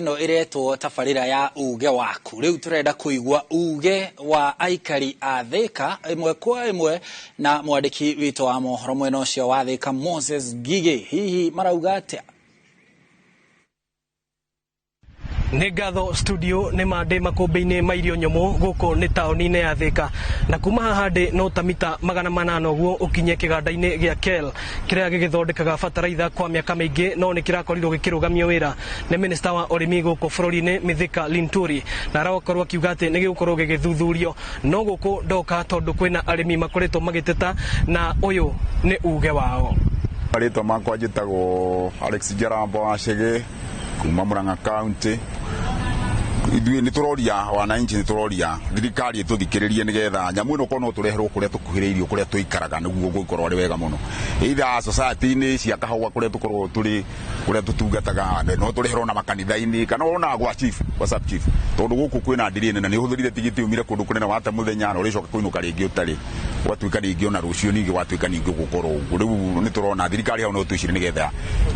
Ĩno ĩretwo tabarĩra ya uge waku. Rĩu tũrenda kũigua uge wa aikari a Thĩka ĩmwe kwa ĩmwe na mwandĩki witũ wa mohoro mwena ũcio wa Thĩka, Moses Ngigĩ. Hihi marauga atĩa? Nĩ ngatho studio. Nĩ mandĩ makũmbĩ-inĩ ma irio nyũmũ gũkũ nĩ taũni-inĩ ya Thĩka, na kuma haha ndĩ no ta mita 800 ũguo ũkinye kĩganda-inĩ gĩa Kel kĩrĩa gĩgĩthondekaga bataraitha kwa mĩaka mĩingĩ, no nĩ kĩrakorirwo gĩkĩrũgamio wĩra nĩ minista wa ũrĩmi gũkũ bũrũri-inĩ, Mithika Linturi, na arakorwo akiuga atĩ nĩ gĩgũkorwo gĩgĩthuthurio. No gũkũ ndoka tondũ kwĩna arĩmi makoretwo magĩteta, na ũyũ nĩ uge wao. Marĩtwa makwa njĩtagwo Alex Njarambo wa Chege kuma Murang'a County. Ithuĩ nĩ tũroria wananchi, nĩ tũroria thirikari ĩtũthikĩrĩrie nĩgetha nyamũ ĩno korwo no tũreherwo kũrĩa tũkuhĩrĩirio, kũrĩa tũikaraga, nĩguo gũkorwo arĩ wega mũno, either society-inĩ cia kahũa kũrĩa tũkorwo tũrĩ, kũrĩa tũtungataga, no tũreherwo na makanitha-inĩ kana ona gwa chief, gwa sub chief, tondũ gũkũ kwĩna ndiri nene. Nĩ ũhũthĩrire tigiti umire kũndũ kũnene wate mũthenya na ũrĩcoka kũinũka rĩngĩ ũtarĩ gwatuĩka rĩngĩ ona rũciũ ningĩ gwatuĩka ningĩ gũkorwo ũguo. Rĩu nĩ tũrona thirikari hau no twĩcire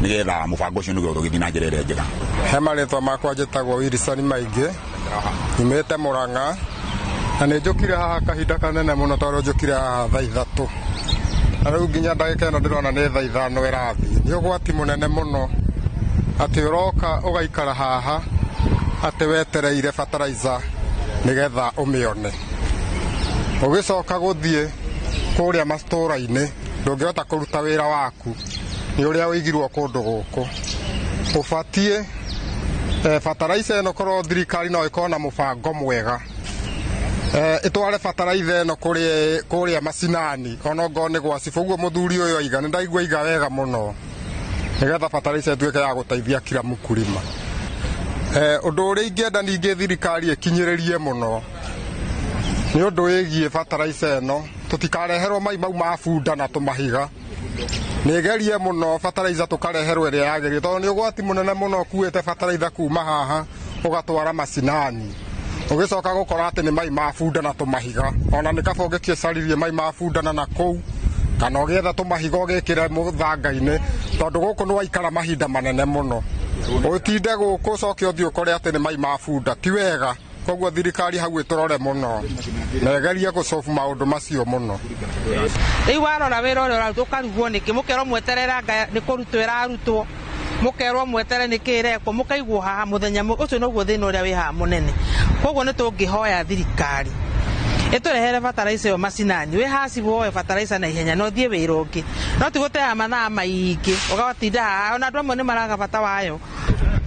nĩgetha mũbango ũcio nĩguo ũgĩthiĩ na njĩra ĩrĩa njega. He marĩtwa makwa njĩtagwo Wilson Maingĩ, nyumĩte Mũrang'a, na nĩ njũkire haha kahinda kanene mũno tondũ njũkire haha thaa 3, na rĩu nginya ndagĩka ĩno ndĩrona nĩ thaa 5 ĩrathiĩ. Nĩ ũgwati mũnene mũno atĩ ũroka ũgaikara haha atĩ wetereire fertilizer nĩgetha ũmĩone, ũgĩcoka gũthiĩ kũrĩa matũũra-inĩ ndũngĩhota kũruta wĩra waku nĩ ũrĩa ũigirwo kũndũ gũkũ. Ũbatiĩ bataraitha ĩno, korwo thirikari no ĩkorwo na mũbango mwega, ĩtware bataraitha ĩno kũrĩa macinani, ona ongorwo nĩ gwa cibũ. Ũguo mũthuri ũyũ aiga, nĩ ndaigua aiga wega mũno, nĩgetha bataraitha ĩtuĩke ya gũteithia kila mkulima. Ũndũ ũrĩa ingĩenda ningĩ thirikari ĩkinyĩrĩrie mũno nĩ ũndũ wĩgiĩ bataraitha ĩno, tũtikareherwo mai mau ma bunda na tũmahiga. Nĩ ĩgerie mũno bataraitha tũkareherwo ĩrĩa yagĩrĩire, tondũ nĩ ũgwati mũnene mũno ũkuĩte bataraitha kuma haha ũgatwara macinani, ũgĩcoka gũkora atĩ nĩ mai ma bunda na tũmahiga. Ona nĩ kaba ũngĩkĩcaririe mai ma bunda na nakũu, kana ũgĩetha tũmahiga ũgĩkĩre mũthanga-inĩ, tondũ gũkũ nĩ waikara mahinda manene mũno. Ũtinde gũkũ ũcoke ũthiĩ ũkore atĩ nĩ mai ma bunda, ti wega. Koguo thirikari hau ĩtũrore mũno na ĩgerie gũcobu maũndũ macio mũno. Rĩu warora wĩra ũrĩa ũrarutwo, ũkarigwo nĩkĩ. Mũkerwo mweterera anga nĩ kũrutwo ĩrarutwo, mũkerwo mwetere nĩkĩ ĩrekwo, mũkaigwo haha mũthenya ũcio. Noguo thĩna ũrĩa wĩ haha mũnene. Koguo nĩ tũngĩhoya thirikari ĩtũrehere bataraitha ĩyo macinani. Wĩ haci woe bataraitha na ihenya na ũthiĩ wĩra ũngĩ, no ti gũteaga mathaa maingĩ ũgatinda haha. Ona andũ amwe nĩ maraga bata wayo.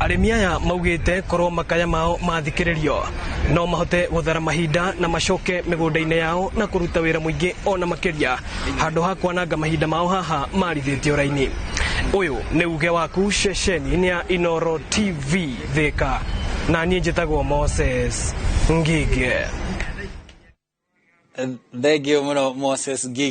Arĩmi aya maugĩte korwo makaya mao mathikĩrĩrio no mahote gũthara mahinda na macoke mĩgũnda-inĩ yao na kũruta wĩra mũingĩ ona makĩria, handũ ha kwananga mahinda mao haha marithĩtio raini. Ũyũ nĩ uge waku ceceni-inĩ ya Inoro TV Thĩka, na niĩ njĩtagwo Moses Ngige. Thank you mũno, Moses Ngige.